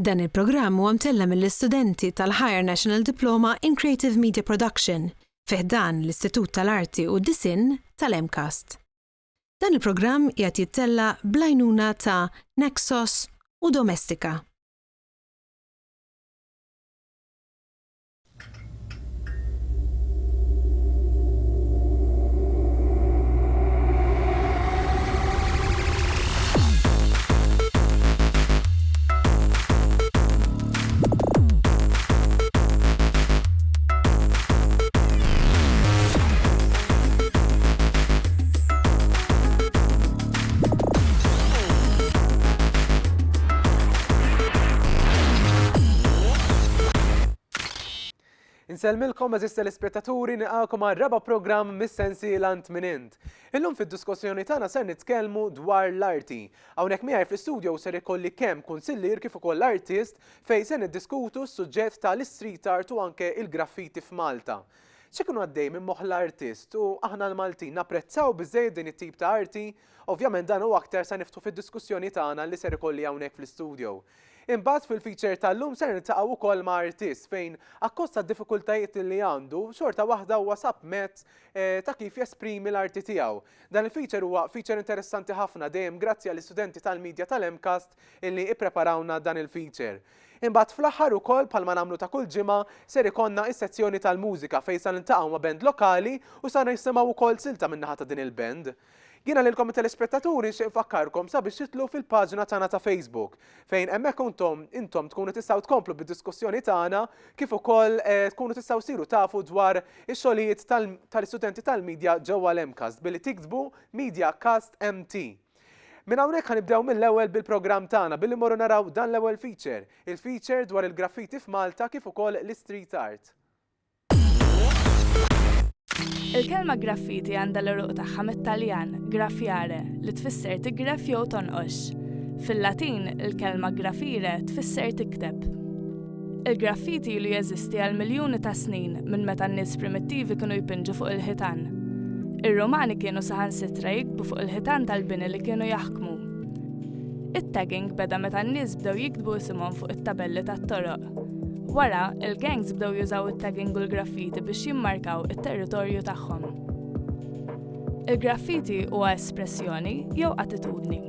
Dan il-programm huwa mtella' mill-istudenti tal-Higher National Diploma in Creative Media Production fi ħdan l-Istitut tal-Arti u d-Disinn tal-MCAST. Dan il-programm qiegħed jittella' bl-għajnuna ta' Naxos u Domestika. Insellmilkom eżis telespettaturi nilqakom għal raba' programm mis-sensiela Int Min Int. Illum fid-diskussjoni tagħna ser nitkellmu dwar l-arti. Hawnhekk miegħi fl-istudio ser ikolli kemm kunsillier kif ukoll artist fejn se niddiskutu s-suġġett tal-istreet art u anke il-graffiti f'Malta. X'ikun għaddej minn moħħ l-artist u aħna l-Maltin napprezzaw biżżejjed din it-tip ta' arti? Ovvjament dan u aktar se niftħu fid-diskussjoni tagħna li ser ikolli hawnhekk fl-istudio. Imbagħad fil-feature tal-lum ser niltaqgħu wkoll ma' artist fejn akkost tad-diffikultajiet li għandu, xorta waħda huwa sab mezz eh, ta' kif jesprimi l-arti tiegħu. Dan il-feature huwa feature interessanti ħafna dejjem grazzi għall-istudenti tal-media tal-MCAST illi ippreparawna dan il-feature. Imbagħad fl-aħħar ukoll bħalma nagħmlu ta' kull ġimgħa ser ikollna is-sezzjoni tal-mużika fejn sa niltaqgħu ma' band lokali u sa nisimgħu wkoll silta min-naħa ta' din il-band. Jiena lilkom it-telespettaturi nixtieq infakkarkom sabiex titlu fil-paġna tagħna ta' Facebook fejn hemmhekk intom intom tkunu tistgħu tkomplu bid-diskussjoni tagħna kif ukoll eh, tkunu tistgħu siru tafu dwar ix-xogħlijiet tal-istudenti tal-media ġewwa l-MCAST billi tiktbu Media Cast MT. Minn hawnhekk ħa nibdew mill-ewwel bil-programm tagħna billi mmorru naraw dan l-ewwel feature, il-feature dwar il-graffiti f'Malta kif ukoll l-istreet art. Il-kelma graffiti għandha l-għeruq tagħha mit-Taljan, graffiare, li tfisser tigref jew tonqox. Fil-Latin, il-kelma grafire tfisser tikteb. Il-graffiti ilu jeżisti għal miljuni ta' snin minn meta n-nies primittivi kienu jpinġu fuq il-ħitan. Ir-Rumani kienu saħansitra jiktbu fuq il-ħitan tal-bini li kienu jaħkmu. It-tagging beda meta n-nies bdew jiktbu isimhom fuq it-tabelli tat-toroq. Wara, il-gangs bdew jużaw it-tagging u l-graffiti biex jimmarkaw it-territorju tagħhom. Il-graffiti huwa espressjoni jew attitudni.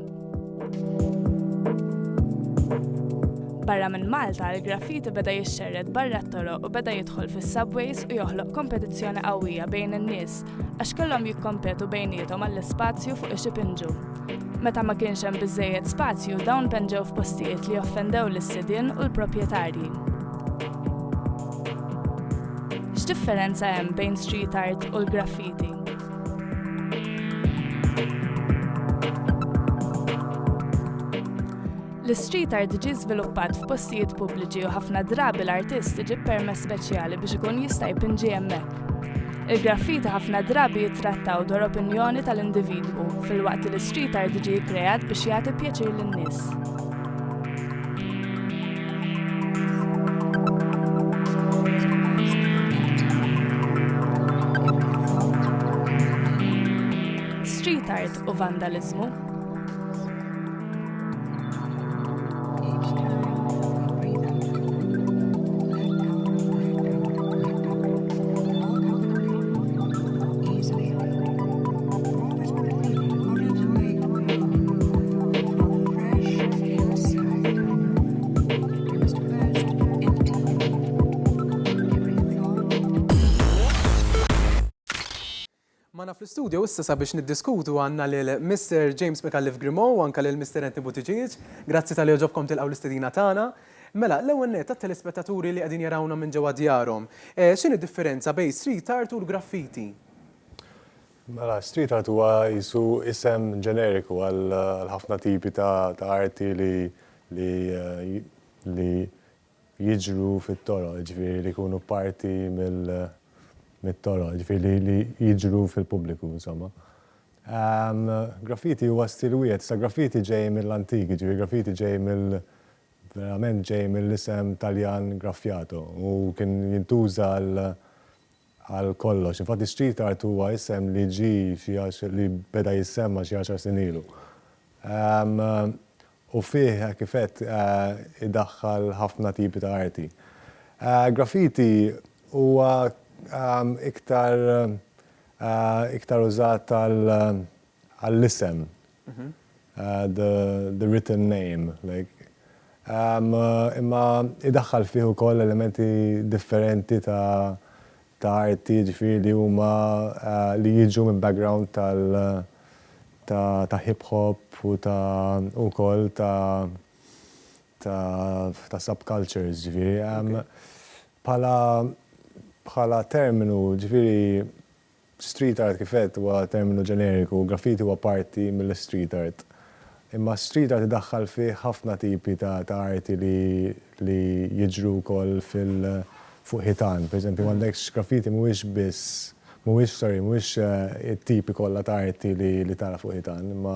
Barra minn Malta, il-graffiti beda jixxerred barra t-toroq u beda jidħol fis-subways u joħloq kompetizzjoni qawwija bejn in-nies għax kellhom jikkompetu bejniethom għall-ispazju fuq ix ipinġu. Meta ma kienx hemm biżżejjed spazju, dawn penġew f'postijiet li offendew lis-sidien u l-proprjetarji. X'differenza hemm bejn street art u l-graffiti? L-istreet art ġie żviluppat f'postijiet pubbliċi u ħafna drabi l-artist iġib permess speċjali biex ikun jista' jpinġi hemmhekk. Il-graffiti ħafna drabi jittrattaw dwar opinjoni tal-individwu filwaqt li l-istreet art ġie kkreat biex jagħti pjaċir lin-nies. Street art u vandaliżmu. Magħna fl-istudio issa sabiex niddiskutu għandna lil Mr. James Micallef Grimaud u anke lil Mr. Anthony Buttigieg. Grazzi talli għoġobkom tilqgħu l-istedina tagħna. Mela, l-ewwel nett għat-telespettaturi li qegħdin jarawna minn ġewwa djarhom, eh, x'inhi d-differenza bejn street art u l-graffiti? Mela, street art huwa qisu isem ġeneriku għal ħafna tipi ta' arti li li li jiġru fit-toroq, jiġifieri li jkunu parti mit-toroq, jiġifieri li jiġru fil-pubbliku, insomma. Graffiti huwa stil wieħed, issa graffiti ġej mill-antik, jiġifieri graffiti ġej mill verament ġej mill-isem Taljan graffiato u kien jintuża għal għal kollox. Infatti street art huwa isem li ġie xi li beda jissemma xi għaxar snin ilu. U fih, kif għedt, idaħħal ħafna tipi ta' arti. Graffiti huwa iktar iktar użat għall-isem, the written name, like. Imma idaħħal fih ukoll elementi differenti ta' ta' arti, jiġifieri li huma li jiġu minn background tal ta' ta' hip hop u ta' ukoll ta' ta' ta' subcultures, jiġifieri. Bħala bħala terminu, jiġifieri Street art kif għedt huwa terminu ġeneriku, graffiti huwa parti mill-istreet art. Imma street art idaħħal fih ħafna tipi ta' ta' arti li li jiġru wkoll fil fuq ħitan. Per eżempju m'għandekx graffiti mhuwiex biss mhuwiex sorry mhuwiex it-tipi kollha ta' arti li li tara fuq ħitan imma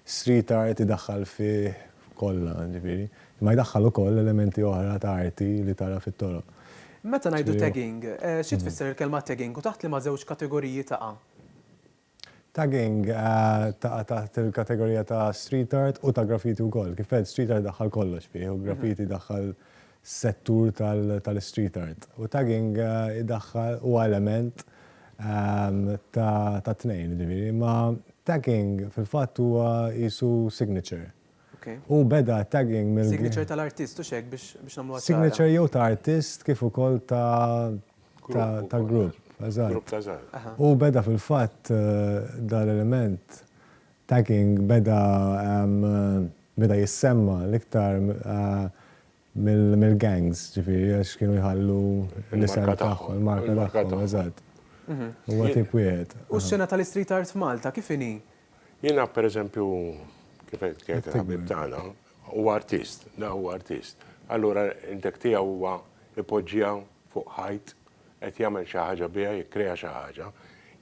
Street art idaħħal fih kollha, ġifieri. Imma jdaħħal ukoll elementi oħra ta' arti li tara fit-toroq. Meta ngħidu tagging, xi tfisser il-kelma tagging u taħt liema żewġ kategoriji taqa'? Tagging taqa' taħt il-kategorija ta' street art u ta' graffiti wkoll. Kif għedt, street art idaħħal kollox fih u graffiti jdaħħal settur tal-street art. U tagging idaħħal huwa element ta' tnejn, ġifieri. Imma tagging fil-fatt huwa qisu signature. U beda tagging mill. Signature tal-artist hux hekk biex nagħmluha ċara. Signature jew ta' artist kif ukoll ta' ta' grupp. Eżatt. Grupp ta' żgħar. U beda fil-fatt dal-element tagging beda beda jissemma l-iktar Mill-gangs, ġifieri, għax kienu jħallu l-isem tagħhom, il-marka tagħhom, eżatt. Huwa tip wieħed. U x-xena tal-istreet art f'Malta kif inhi? Jiena pereżempju, kif qed jgħid il-ħabib tagħna, huwa artist, da huwa artist. Allura dak tiegħu huwa ipoġġiha fuq ħajt, qed jagħmel xi ħaġa biha, jikkrea xi ħaġa.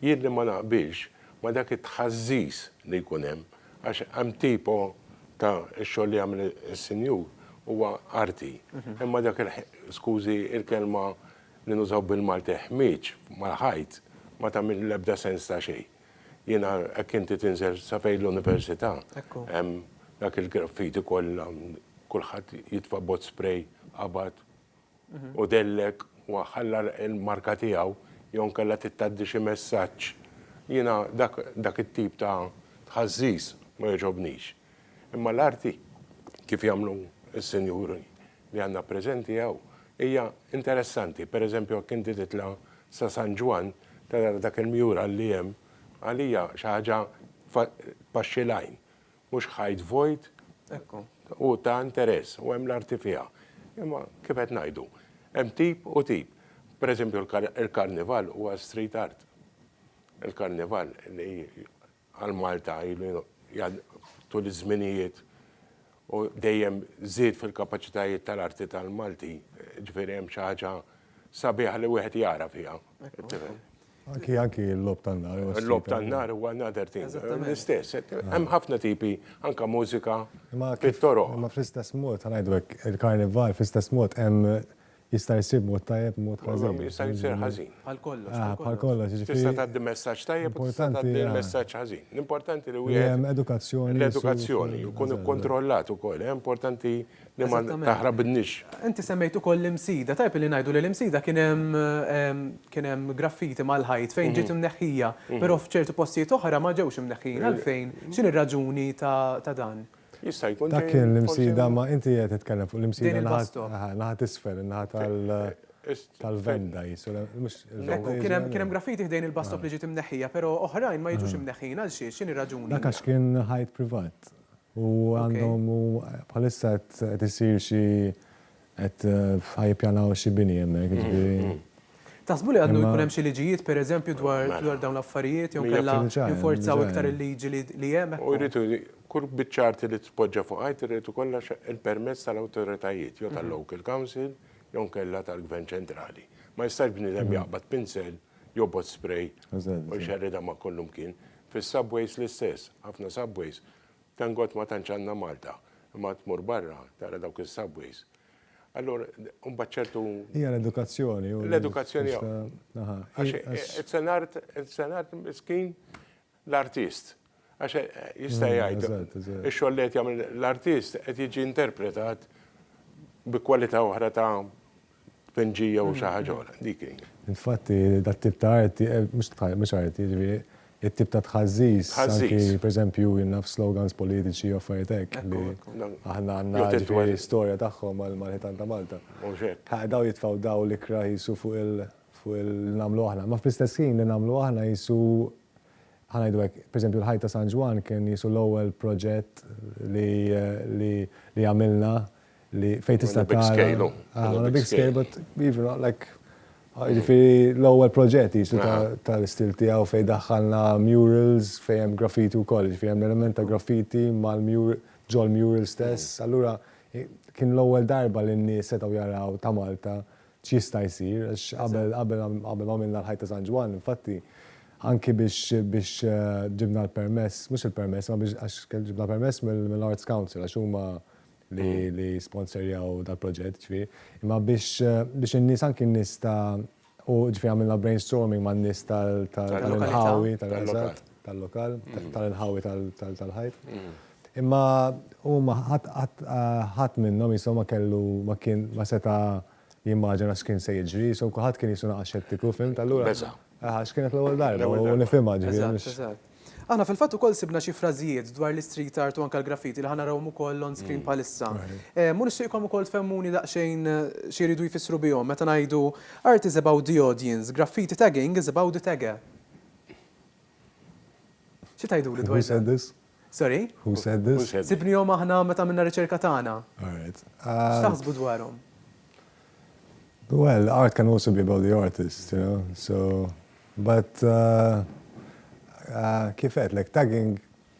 Jien li ma naqbilx ma' dak it-tħażżiż li jkun hemm Għax hemm tipo ta' x-xogħol li jagħmel is-sinjur huwa arti. Imma dak il skużi il-kelma li nużaw bil-Malti ħmieġ mal-ħajt ma tagħmel l-ebda sens ta' xejn. Jiena hekk inti tinżel sa fejn l-università hemm dak il-graffiti kollha kulħadd jitfa' bot spray qabad u dellek u ħalla l-marka tiegħu jew inkella trid tgħaddi xi messaġġ. Jiena dak dak it-tip ta' tħażżiż ma jogħġobnix. Imma l-arti, kif jagħmlu s-sinjuri li għandna preżenti hawn, hija interessanti. Per eżempju jekk inti titla' sa San Ġwann tara dak il-mural li hemm, għalija xi ħaġa tpaxxi l-għajn. Mhux ħajt vojt u ta' interess u hemm l-arti fiha. Imma kif qed ngħidu, hemm tip u tip. Per eżempju il-karnival huwa street art. Il-karnival li għal Malta ilu tul iż-żminijiet u dejjem żied fil-kapaċitajiet tal-arti tal-Malti, ġifieri hemm xi ħaġa sabiħa li wieħed jara fiha. Anki anki l-logħob tan-nar. Il-logħob tan-nar huwa another thing. L-istess, hemm ħafna tipi, anka mużika fit-toroq. Imma fl-istess mod, ħa ngħidu hekk, il-karnival fl-istess mod hemm jista' jsir b'mod tajjeb b'mod ħażin. Jista' jsir ħażin. Bħal kollox. Bħal kollox, jiġifieri. Tista' tgħaddi messaġġ tajjeb u tista' tgħaddi messaġġ ħażin. L-importanti li wieħed. Hemm edukazzjoni. L-edukazzjoni, jkun ikkontrollat ukoll, importanti li ma taħrabnix. Inti semmejt ukoll l-Imsida. Tajjeb li ngħidu li l-Imsida kien hemm kien hemm graffiti mal-ħajt fejn ġiet imneħħija, però f'ċertu postijiet oħra ma ġewx imneħħijin. Għalfejn? X'inhi r-raġuni ta' dan? Jista' jkun Dak kien l-Imsida ma inti qed titkellem fuq l-Imsida Din il-bus stop. Naħa t'isfel, in-naħa tal tal-venda qisu, mhux il-venda. Kien hemm kien hemm graffiti ħdejn il-bus stop li ġiet imneħħija, però oħrajn ma jiġux imneħħijin. Għal xiex? X'inhi r-raġuni? Dak għax kien ħajt privat. U għandhom u bħalissa qed isir xi qed ħa jippjanaw xi bini hemmhekk, jiġifieri. Taħsbu li għandu jkun hemm xi liġijiet pereżempju dwar dwar dawn l-affarijiet jew inkella jinforzaw iktar il-liġi li hemm? U jrid kull biċċa arti li tpoġġa fuq ħajt irid ikollha il-permess tal-awtoritajiet jew tal-local council jew inkella tal-gvern ċentrali. Ma jistax bniedem jaqbad pinsel jew bot spray u jxerridha ma' kullumkien. Fis-subways l-istess, ħafna subways Thank God ma tantx għandna Malta, imma tmur barra tara dawk is-subways. Allura, mbagħad ċertu. Hija l-edukazzjoni. L-edukazzjoni. Għax it's an art, it's an art miskin l-artist. Għax jista' jgħid ix-xogħol li qed jagħmel l-artist qed jiġi interpretat bi kwalità oħra ta' tpinġija u xi ħaġa oħra. Dik hi. Infatti dat-tip ta' arti, mhux arti, jiġifieri it-tip ta' tħażżiż, anki pereżempju jien naf slogans politiċi u affarijiet hekk li aħna għandna jiġifieri storja tagħhom mal-ħitan ta' Malta. Dawn jitfgħu dawl ikrah qisu fuq il fuq il li nagħmlu aħna. Imma fl-istess ħin li nagħmlu aħna qisu ħa ngħidu hekk, pereżempju l-ħajt ta' San Ġwann kien qisu l-ewwel proġett li li li għamilna li fejn tista' tara. On a big scale. On a big scale, but even like jiġifieri l-ewwel proġett qisu tal-istil tiegħu fejn daħħalna murals fejn hemm graffiti wkoll, jiġifieri hemm l-element ta' graffiti mal-mural ġol-mural stess. Allura kien l-ewwel darba li n-nies setgħu jaraw ta' Malta x'jista' jsir għax qabel qabel qabel m'għamilna l-ħajt ta' San Ġwann infatti anki biex biex ġibna l-permess, mhux il-permess imma biex għax ġibna permess mill-Arts Council għax huma li li sponsorjaw dal-proġett ġifieri. Imma biex biex in-nies anki n-nies ta' u ġifieri għamilna brainstorming man-nies tal-inħawi tal-lokal, tal-inħawi tal-ħajt. Imma huma ħadd ħadd minnhom qishom ma kellu ma kien ma seta' jimmaġina x'kien se jiġri, so kulħadd kien qisu naqa' xettiku, fhimt? Allura. Beża'. Għax kienet l-ewwel darba u nifhimha ġifieri. Eżatt, eżatt. Aħna fil-fatt ukoll sibna xi frażijiet dwar l-istreet art u anke l-graffiti li ħa narawhom ukoll on screen bħalissa. U nixtieqkom ukoll tfehmuni daqsxejn xi jridu jfissru bihom meta ngħidu art is about the audience, graffiti tagging is about the tagger. Xi tgħiduli dwar Who said dan? this? Sorry? Who said this? Who said this? Sibnihom aħna meta għamilna riċerka tagħna. All right. X'taħsbu dwarhom? Well, art can also be about the artist, you know, so, but uh, uh, kif għedtlek, tagging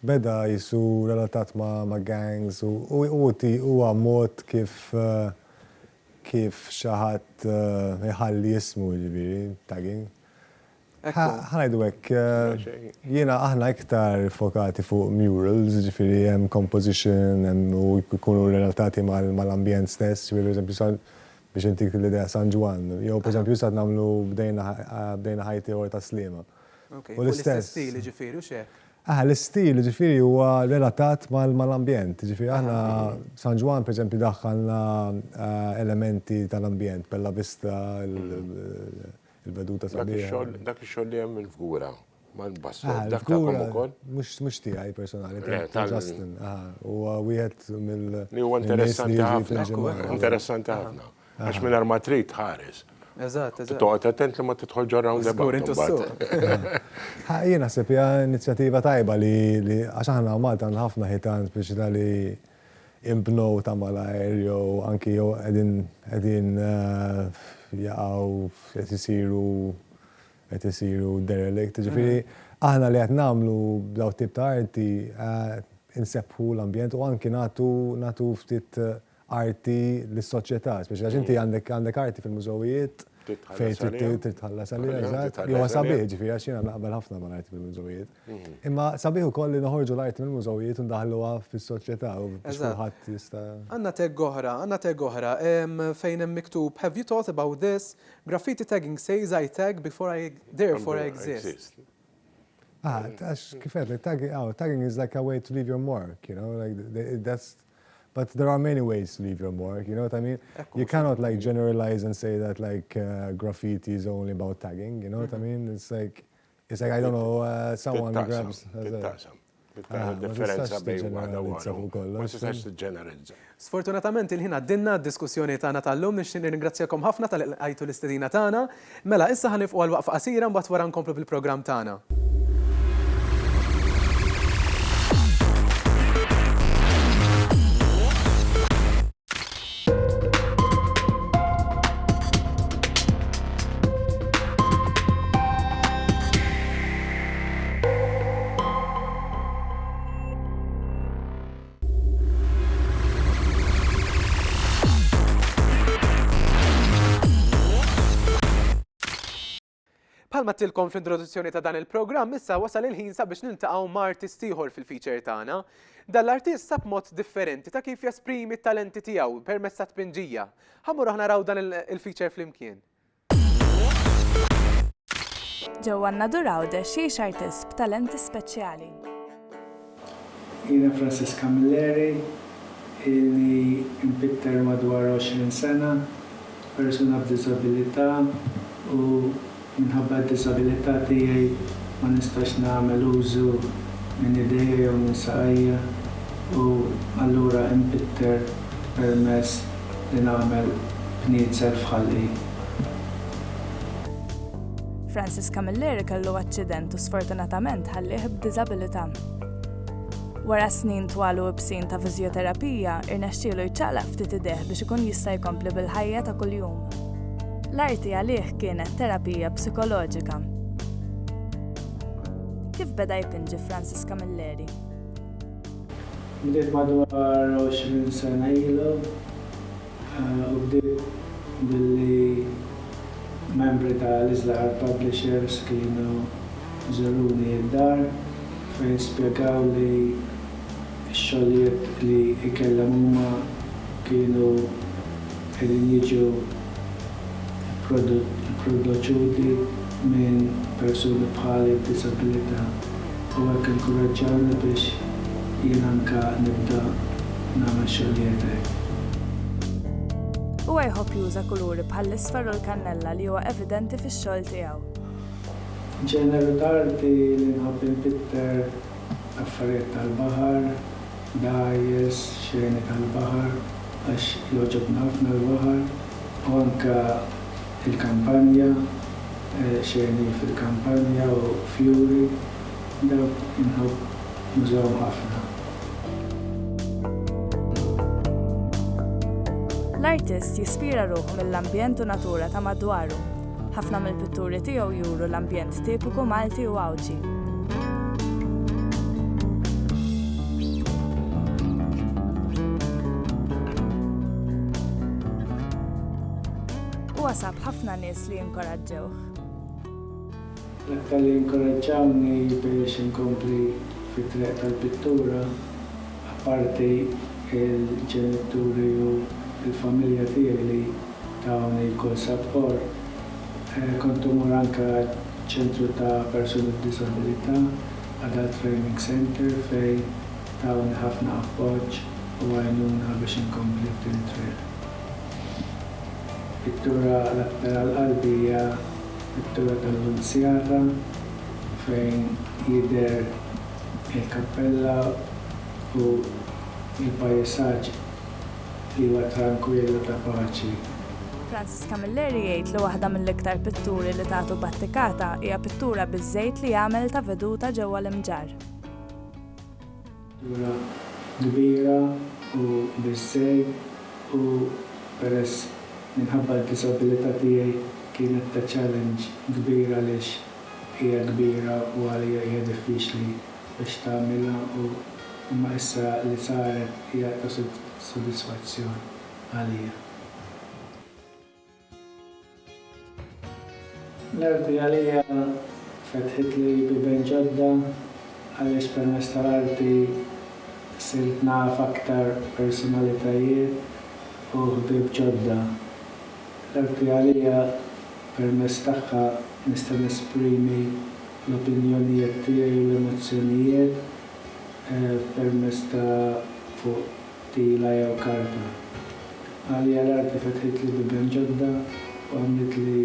beda jisu relatat ma, ma gangs u u ti huwa mod kif uh, kif xi ħadd uh, iħalli ismu jiġifieri, tagging. Ekku. Ħa ngħidu hekk, jiena aħna iktar fokati fuq murals, jiġifieri hemm composition, hemm u jkunu relatati mal-ambjent stess, jiġifieri pereżempju San biex intik l-idea San Ġwann, jew pereżempju issa qed nagħmlu bdejna bdejna ħajt ieħor ta' Sliema. Ok, fuq l-istess stil jiġifieri hux hekk? Aha, l-istil jiġifieri huwa relatat mal-ambjent, jiġifieri aħna San Ġwann pereżempju daħħalna elementi tal-ambjent, Bella Vista, Il-veduta sabiħa. Dak ix-xogħol li hemm il-fgura mal-basso, dak tagħkom ukoll? Mhux tiegħi personali, ta' Justin. Huwa wieħed mill- Li huwa interessanti ħafna. Interessanti ħafna. Għax mingħajr ma trid tħares. Eżatt, eżatt. Toqgħod attent li ma tidħol ġo roundabout. Żgur intu s-suq. Jien naħseb hija inizjattiva tajba li għax aħna Malta għandna ħafna ħitan speċi li inbnew ta' malajr jew anki jew qegħdin qegħdin jaqgħu qed isiru qed isiru derelict. Jiġifieri aħna li qed nagħmlu b'dawn it-tip ta' arti insebbħu l-ambjent u anki nagħtu nagħtu ftit arti lis-soċjetà, speċi għax inti għandek għandek arti fil-mużewijiet fejn trid tħallas għaliha, eżatt. Li huwa sabiħ, ġifieri għax jiena naqbel ħafna mal-arti fil-mużewijiet. Imma sabiħ ukoll li noħorġu l-arti mill-mużewijiet u ndaħħluha fis-soċjetà u biex kulħadd jista'. Għandna tag oħra, għandna tag oħra fejn hemm miktub Have you thought about this? Graffiti tagging says I tag before I therefore I exist. Ah, għax kif għedtlek, tagging, oh, tagging is like a way to leave your mark, you know, like that's But there are many ways to leave your mark, you know what I mean? You cannot like generalize and say that like uh, graffiti is only about tagging, you know what I mm-hmm. mean? It's like, it's like, I don't know, uh, someone grabs... Taqsam. Ah, differenza bejn waħda u oħra. Ma tistax tiġġeneralizza. Sfortunatament il-ħin għaddinna d-diskussjoni tagħna tal-lum nixtieq nirringrazzjakom ħafna talli lqajtu l-istedina tagħna. Mela, issa ħa nifqu għal waqfa qasira mbagħad wara nkomplu bil-programm tagħna. Bħalma għedtilkom fl-introduzzjoni ta' dan il-programm, issa wasal il-ħin sabiex niltaqgħu ma' artist ieħor fil-feature tagħna. Dan l-artist sab mod differenti ta' kif jesprimi t-talenti tiegħu permezz ta' tpinġija. Ħa mmorru naraw dan il-feature flimkien. Ġewwa n-Nadur Għawdex jgħix artist b'talenti speċjali. Jiena Francis Camilleri, ilni npitter madwar 20 sena, persuna b'diżabilità u minħabba d-diżabilità tiegħi ma nistax nagħmel użu minn idejja jew minn saqajja u allura npitter permezz li nagħmel bniezel f'ħalqi. Francis Camilleri kellu aċċident u sfortunatament ħallieh b'diżabilità. Wara snin twal u ibsin ta' fiżjoterapija, irnexxielu jċaqlaq ftit idejh biex ikun jista' jkompli bil-ħajja ta' kuljum. L-arti għalih kienet terapija psikoloġika. Kif beda jpinġi Francis Camilleri? Bdiet madwar 20 sena ilu. U bdiet billi membri ta' l-Isla Art Publishers kienu żuruni d-dar fejn spjegawli x-xogħlijiet li jkellem huma kienu qegħdin jiġu pproduċuti minn persuni bħali b'diżabilità u hekk inkuraġġawni biex jien anke nibda nagħmel xogħlijiet hekk. Huwa jħobb juża kuluri bħall-isfar u l-kannella li huwa evidenti fix-xogħol tiegħu. Ġeneru ta' arti li nħobb inpitter affarijiet tal-baħar, dgħajjes, xeni tal-baħar għax jogħġobni ħafna l-baħar u anke l-kampanja, xeni fil-kampanja u fjuri, dawk inħobb nużahom ħafna. L-artist jispira ruħu mill-ambjent u natura ta' madwaru. Ħafna mill-pitturi tiegħu juru l-ambjent tipiku Malti u Għawdxi. Huwa sab ħafna nies li inkoraġġewh. L-aktar li inkoraġġawni biex inkompli fit-triq tal-pittura, apparti l-ġenituri u l-familja tiegħi li tawni kull sapport, kont immur anke ċentru ta' persuni b'diżabilità, Adult Training Centre, fejn tawni ħafna appoġġ u għajnuna biex inkompli f'din it-triq. Pittura l-aktar għal qalbi hija pittura tal-Lunzjata fejn jidher il-kappella u l-pajsaġġ li huwa trankwill u ta' paċi. Francis Camilleri jgħid li waħda mill-iktar pitturi li tagħtu battikata hija pittura biż-żejt li għamel ta' veduta ġewwa l-Imġarr. Pittura kbira u biż-żejt u peress minħabba d-diżabilità tiegħi kienet ta' challenge kbir għaliex hija kbira u għalija hija diffiċli biex tagħmilha u imma issa li saret hija ta' sodisfazzjon għalija. L-arti għalija fetħitli bibien ġodda għaliex permezz tal-arti sirt naf aktar personalitajiet u ħbieb ġodda. L-arti għalija permezz tagħha nista' nesprimi l-opinjonijiet tiegħi u l-emozzjonijiet permezz ta' fuq tila jew karta. Għalija l-arti fetħitli bibien ġodda u għamlitli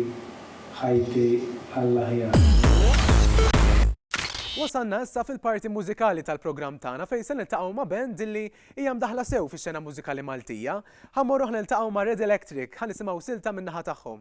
ħajti għall-aħjar. Wasalna issa fil-parti mużikali tal-programm tagħna fejn se niltaqgħu ma' band illi hija mdaħħla sew fix-xena mużikali Maltija. Ħa mmorru ħa niltaqgħu ma' Red Electric, ħa nisimgħu silta min-naħa tagħhom.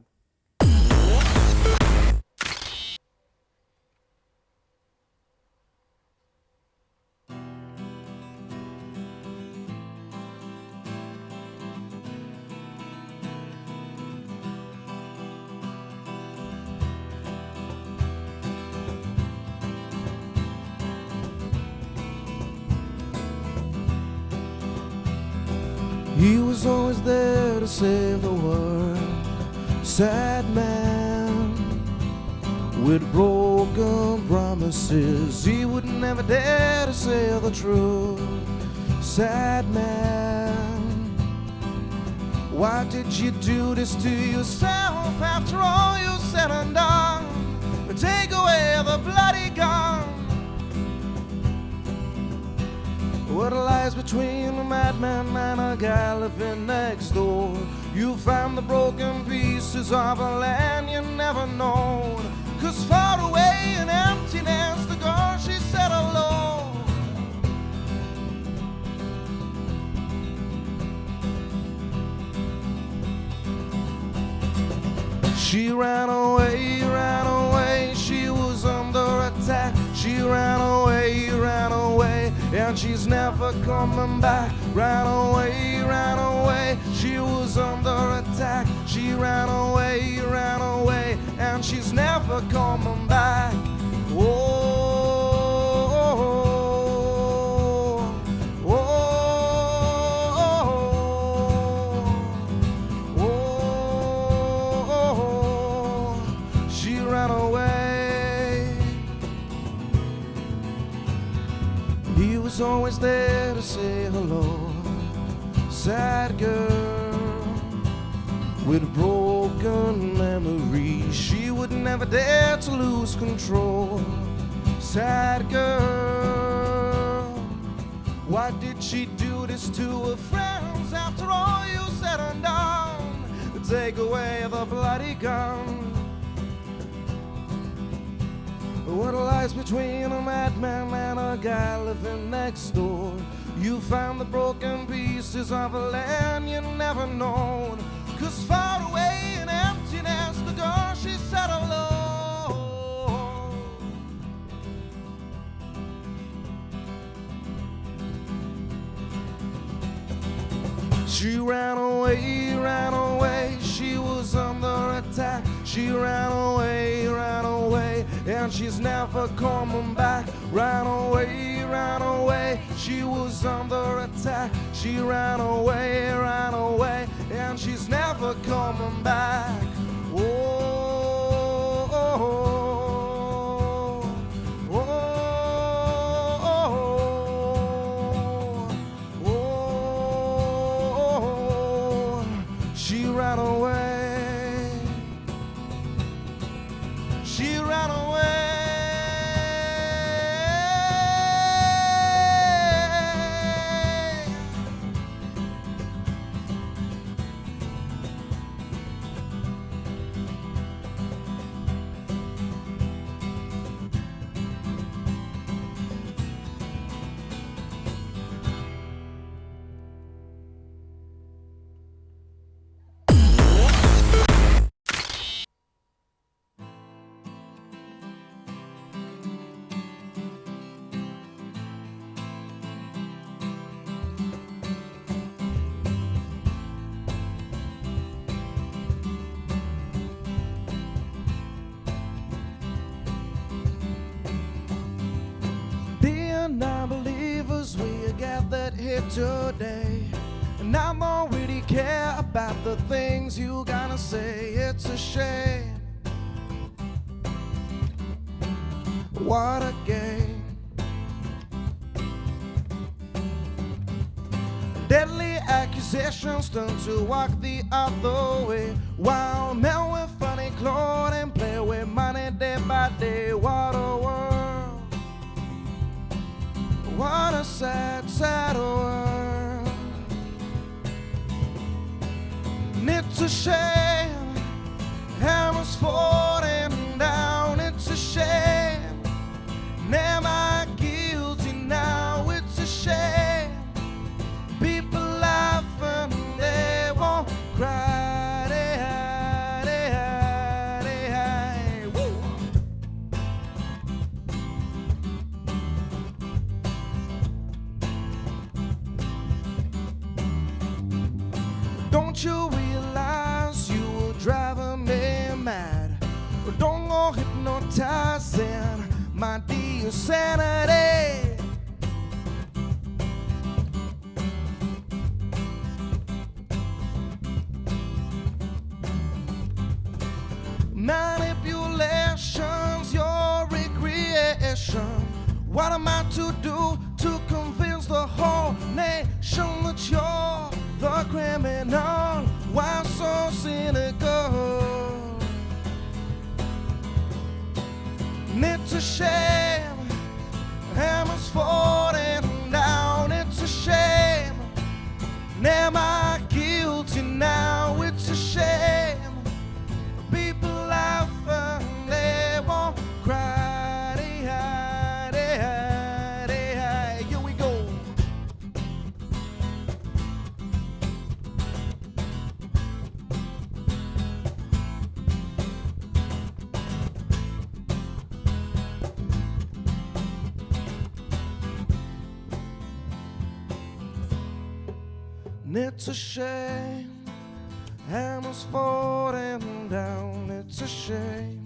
He was always there to save the world. Sad man with broken promises. He would never dare to say the truth. Sad man, why did you do this to yourself after all you said and done? Take away the bloody gun. What lies between a madman and a guy living next door? You find the broken pieces of a land you never known. Cause far away in emptiness, the girl she said alone. She ran away, ran away, she was under attack. She ran away, ran away, and she's never coming back. Ran away, ran away, she was under attack. She ran away, ran away, and she's never coming back. Oh, oh, oh, oh, she ran away. He was always there to say hello. Sad girl with broken memories, she would never dare to lose control. Sad girl, why did she do this to her friends after all you said and done? Take away the bloody gun. What lies between a madman and a guy living next door? You find the broken pieces of a land you never known. Cause far away in emptiness, the girl she sat alone. She ran away, ran away, she was under attack. She ran away, ran away, and she's never coming back. Ran away, ran away, she was under attack. She ran away, ran away, and she's never coming back. Oh, oh, oh, oh, oh, she ran away. She ran away. Dear non-believers, we are gathered here today. And I don't really care about the things you gonna say. It's a shame. What a game. Deadly accusations turn to walk the other way. While men with funny clothing play with money day by day. What a world. What a sad, sad world. And it's a shame. Hammers falling down. It's a shame. And am I guilty now? It's a shame. People laugh and they won't cry. They hide, they hide, they hide. Woo! Don't you realize you were driving me mad? Don't go hypnotizing my dear sanity. Manipulations, your recreation. What am I to do to convince the whole nation that you're the criminal? Why so cynical? And it's a shame, hammers falling down. It's It's a shame. Hammers falling down. It's a shame.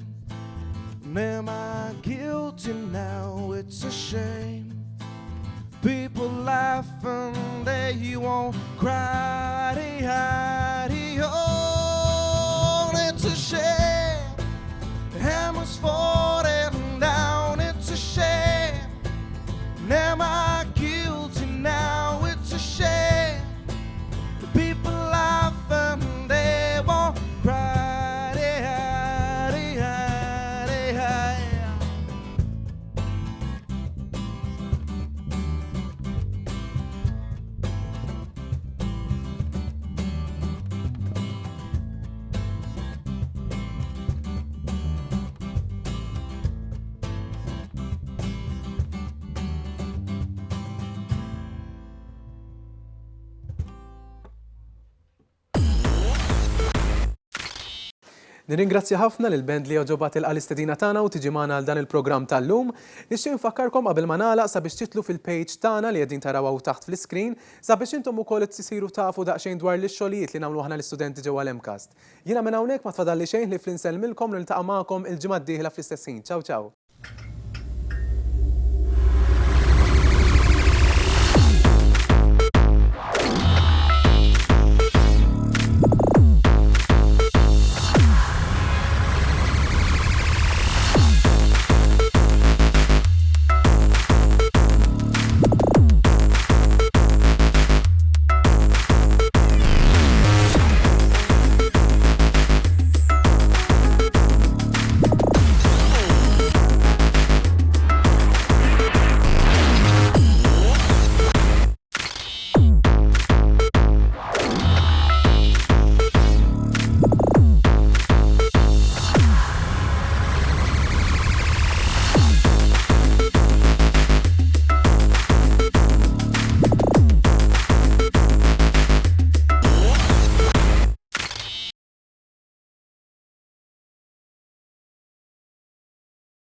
Am I guilty now? It's a shame. People laugh and they won't cry. Oh, it's a shame. Hammers falling down. It's a shame. Am I guilty now? It's a shame. The people laugh and they won't cry. Nirringrazzja ħafna lil band li għoġobha tilqa' l-istedina tagħna u tiġi magħna għal dan il-programm tal-lum. Nixtieq infakkarkom qabel ma nagħlaq sabiex titlu fil-page tagħna li qegħdin taraw hawn taħt fl-iskrin sabiex intom ukoll isiru tafu daqsxejn dwar l-xogħlijiet li nagħmlu aħna l-istudenti ġewwa l-MCAST. Jiena minn hawnhekk ma tfadalli xejn ħlief li nsellmilkom u niltaqa' magħkom il-ġimgħa d-dieħla fl-istess ħin. Ciao ciao!